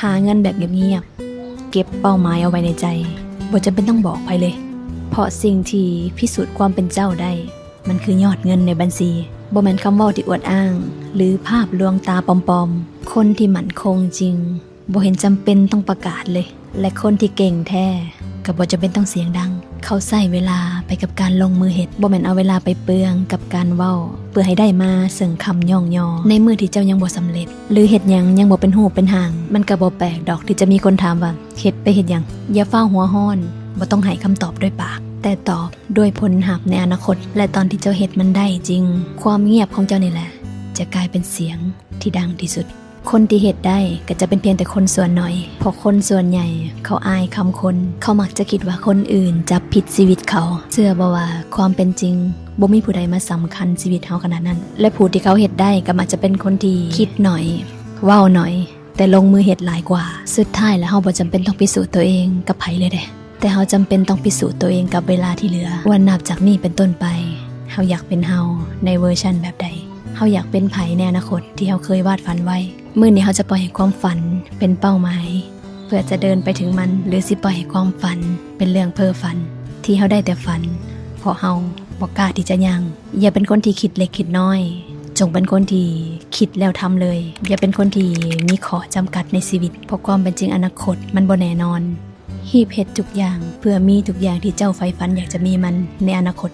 ຫາເງິນແບບງຽບໆ ເກັບເປົ້າໝາຍເອົາໄວ້ໃນໃຈ ບໍ່ຈຳເປັນຕ້ອງບອກໃຜເລີຍ ເພາະສິ່ງທີ່ພິສູດຄວາມເປັນເຈົ້າໄດ້ ມັນຄືຍອດເງິນໃນບັນຊີ. ບໍ່ແມ່ນຄຳເວົ້າທີ່ອວດອ້າງ ຫຼື ພາບລວງຕາປອມໆ. ຄົນທີ່ໝັ້ນຄົງຈິງ ບໍ່ເຫັນຈຳເປັນຕ້ອງປະກາດເລີຍ ແລະ ຄົນທີ່ເກັ່ງແທ້ ກໍບໍ່ຈຳເປັນຕ້ອງສຽງດັງ. ເຂົາໃຊ້ເວລາໄປກັບການລົງມືເຮັດ ບໍ່ແມ່ນເອົາເວລາໄປເປືອງກັບການເວົ້າ ເພື່ອໃຫ້ໄດ້ມາເຊິ່ງຄຳຍ້ອງຍໍ. ໃນມື້ທີ່ເຈົ້າຍັງບໍ່ສຳເລັດ ຫຼື ເຮັດຫຍັງຍັງບໍ່ເປັນຮູບເປັນຮ່າງ ມັນກໍບໍ່ແປກດອກທີ່ຈະມີຄົນຖາມວ່າ ເຮັດໄປເຮັດຫຍັງ? ຢ່າຟ້າວຫົວຮ້ອນ, ບໍ່ຕ້ອງໃຫ້ຄຳຕອບດ້ວຍປາກ, ແຕ່ຕອບດ້ວຍຜົນຮັບໃນອະນາຄົດ ແລະ ຕອນທີ່ເຈົ້າເຮັດມັນໄດ້ຈິງ, ຄວາມງຽບຂອງເຈົ້ານີ້ແຫຼະ ຈະກາຍເປັນສຽງທີ່ດັງທີ່ສຸດ. ຄົນທີ່ເຮັດໄດ້ກໍຈະເປັນພຽງແຕ່ຄົນສ່ວນໜ້ອຍ, ເພາະຄົນສ່ວນໃຫຍ່ເຂົາອາຍຄຳຄົນ, ເຂົາມັກຈະຄິດວ່າຄົນອື່ນຈັບຜິດຊີວິດເຂົາ. ເຊື່ອບໍ່ວ່າຄວາມເປັນຈິງບໍ່ມີຜູ້ໃດມາສຳຄັນຊີວິດເຮົາຂະໜາດນັ້ນ, ແລະ ຜູ້ທີ່ເຂົາເຮັດໄດ້ກໍມັກຈະເປັນຄົນທີ່ຄິດໜ້ອຍ, ເວົ້າໜ້ອຍ, ແຕ່ລົງມືເຮັດຫຼາຍກວ່າ. ສຸດທ້າຍແລ້ວເຮົາບໍ່ຈຳເປັນຕ້ອງພິສູດຕົວເອງກັບໃຜເລີຍເດ້, ແຕ່ເຮົາຈຳເປັນຕ້ອງພິສູດຕົວເອງກັບເວລາທີ່ເຫຼືອ ວ່ານັບຈາກນີ້ເປັນຕົ້ນໄປ ເຮົາຢາກເປັນເຮົາໃນເວີຊັນແບບໃດ? ເຮົາຢາກເປັນໃຜໃນອະນາຄົດທີ່ເຮົາເຄີຍວາດຝັນໄວ້? ມື້ນີ້ເຮົາຈະປ່ອຍໃຫ້ຄວາມຝັນເປັນເປົ້າໝາຍ ເພື່ອຈະເດີນໄປເຖິງມັນ ຫຼື ຊິປ່ອຍໃຫ້ຄວາມຝັນເປັນເລື່ອງເພ້ອຝັນທີ່ເຮົາໄດ້ແຕ່ຝັນ ເພາະເຮົາບໍ່ກ້າທີ່ຈະຍ່າງ. ຢ່າເປັນຄົນທີ່ຄິດເລັກຄິດນ້ອຍ, ຈົ່ງເປັນຄົນທີ່ຄິດແລ້ວທຳເລີຍ. ຢ່າເປັນຄົນທີ່ມີຂໍ້ຈຳກັດໃນຊີວິດ, ເພາະຄວາມເປັນຈິງອະນາຄົດມັນບໍ່ແນ່ນອນ. ຮີບເຮັດທຸກຢ່າງເພື່ອມີທຸກຢ່າງທີ່ເຈົ້າໃຝ່ຝັນຢາກຈະມີມັນໃນອະນາຄົດ.